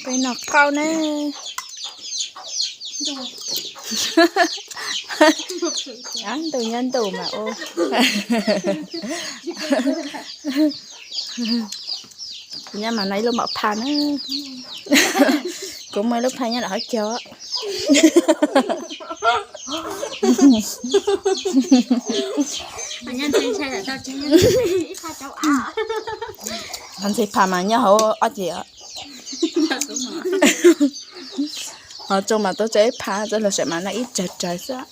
Peb noj qaub ne. Ntuj nyob ntuj mas ua. Kuv nyob mas noj ib lub maum phaj na. Kuv muaj ib lub phaj nyob nram qhov cag. Qhov ntxhib phaj mas nyob hauv ob ces. Ho tsoo mas tuaj tso ib phaj, txoj hlua saim mas noj ib tsawg tsawg xwb.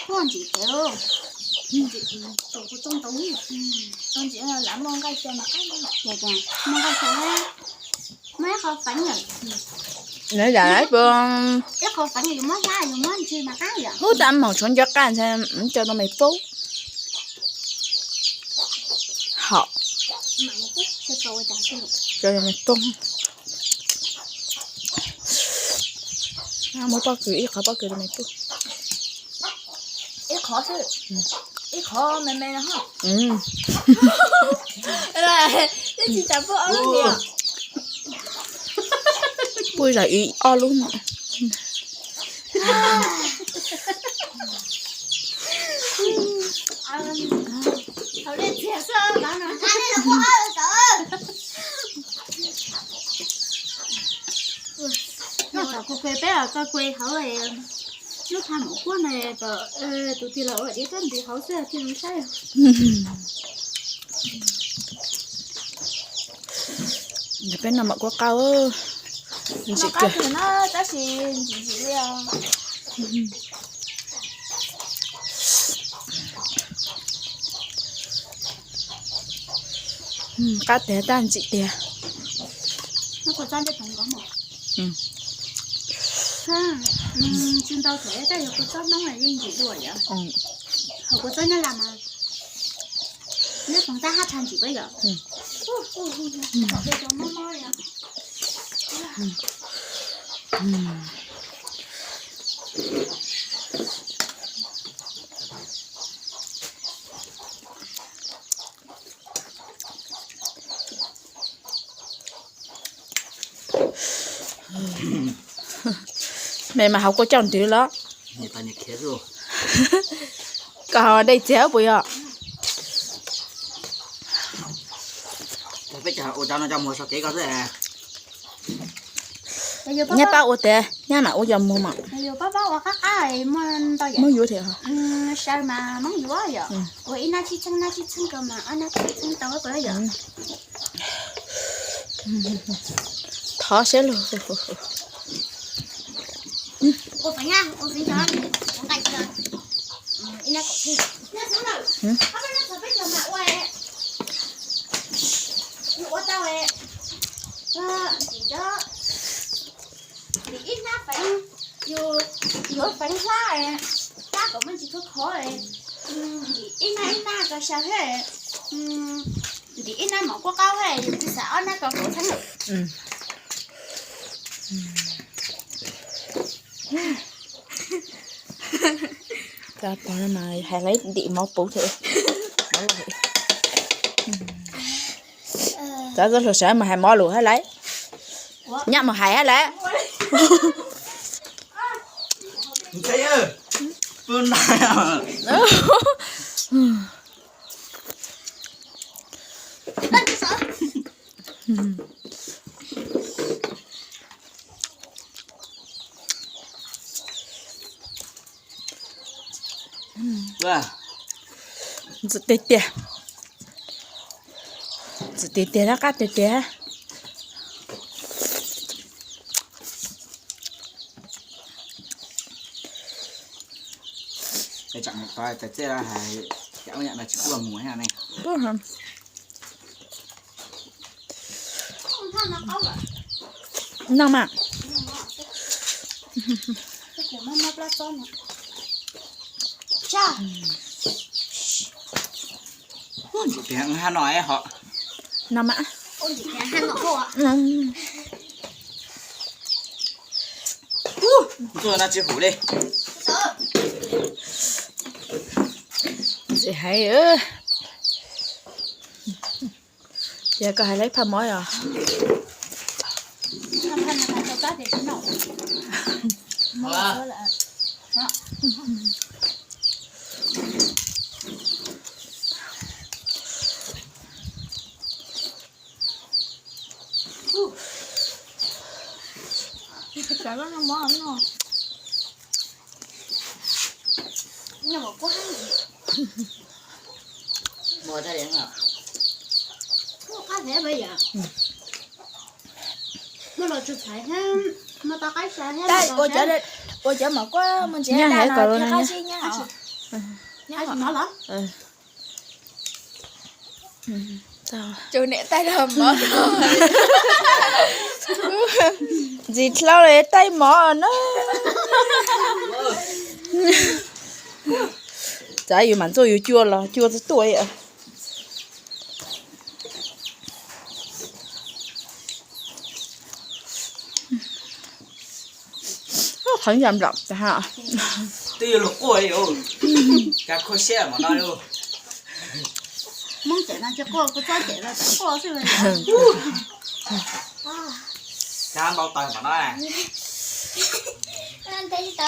Kuv ntsim pem, ntsim tus kuv tsoo ntau, tus ntsim lav muaj nqaij xyaw mas qab, muaj nqaij xyaw, muaj ib qho feev yom. Ib qho feev yus muab hlab yus muab ntsis mas qab yom. Ub, tab moos tshuav nco qab ntshai, coj tau me poob. Hom. Coj tau me poob. Muab pob kws, ib qhov pob kws rau me pub. Ib qhov xwb. Ib qhov me me no. Pub zam ib ob lub. Noj tom kuv kuv peb los tau kuv hauv lub phaj maum kuab no kom tus twg los ua diav kab ntxiv hauv xwb thiaj zoo saib. Peb noj maum kuab qaub, ntsim kawg. Tab sis ntsim ntsim li os. Qab tiag tab ntsim tiag. Tsis ntau thiab, tab yog kua txob Hmoob yeej ntsim dua yom. Hauv kua txob Nyab Laj mas neb poov tab hab tha ntsim peb yom. Me mas hauv kua coj ntwv los. Koj ho dej txiag puas yog? Peb ua cov no cov muag so kev koj xwb. Nyab pab ua tiag, nyab mam ua cov muag mas. Muab yuav thiab. Saw mas Hmoob yuav yom. Ua ib nab tsib txheeb, nab tsib txheeb ko mas ob nab tsib txheeb tau puas yom. Thov siab lug. Ua feem, ua feem cov, ua nqaij cov. Ib nab kaum txheeb. Ua tau, ntim cov, ntim ib nab feem, yus yuav feem hlab, hlab kom muaj ntsis khov khov, ntim ib nab ib nab ko xyaw thiab, ntim ib nab maum kuab qaub thiab, yus tsis xav ob nab ko kaum txheeb lawm. Cov pog no mas hais lawv ntim mov puv thiab. Cov txoj hlua sav mas hais mov lus hab lawm. Nyab mus hais hab lawm. Ntxim tiag tiag. Ntxim tiag tiag, nab qab tiag tiag. Noj mas. Ntxim tiag, hab no hom. No mas. Ntxuaj no tsis hum li. Ntxim heev. Ces koj hais lawv phaj mov os. Ua cov mov kuab mus ntxiv da no qab zib nyob. Tus niam tais los mov. Ntxim dlau li taij mov na. Txav yus mam ntxuaj yus cua los cua txog tuaj. Qhov ncaj nplaum tas ha. Twb yuav luag quaj li, cas khuv siab mov no li.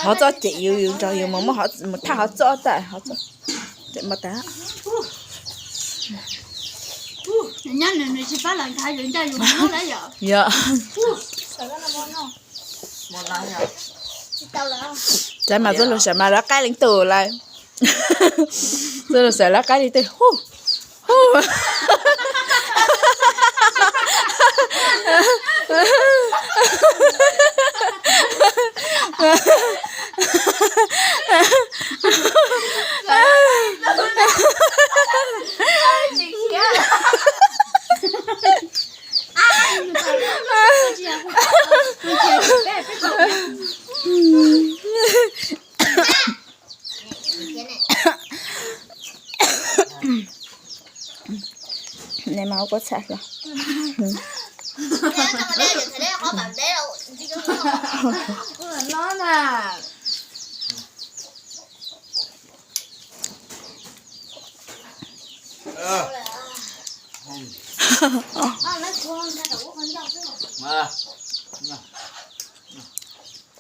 Qhov txob cem yus, yus nrog yus mus muab mus thaj qhov txob tas, qhov txob cem mov tas. Yog. Txav mas txoj lus sam mas lawv qaib leej twg lawm. Txoj lus sam lawv qaib leej twg hu hu. Nws mas ua kua txha hlo.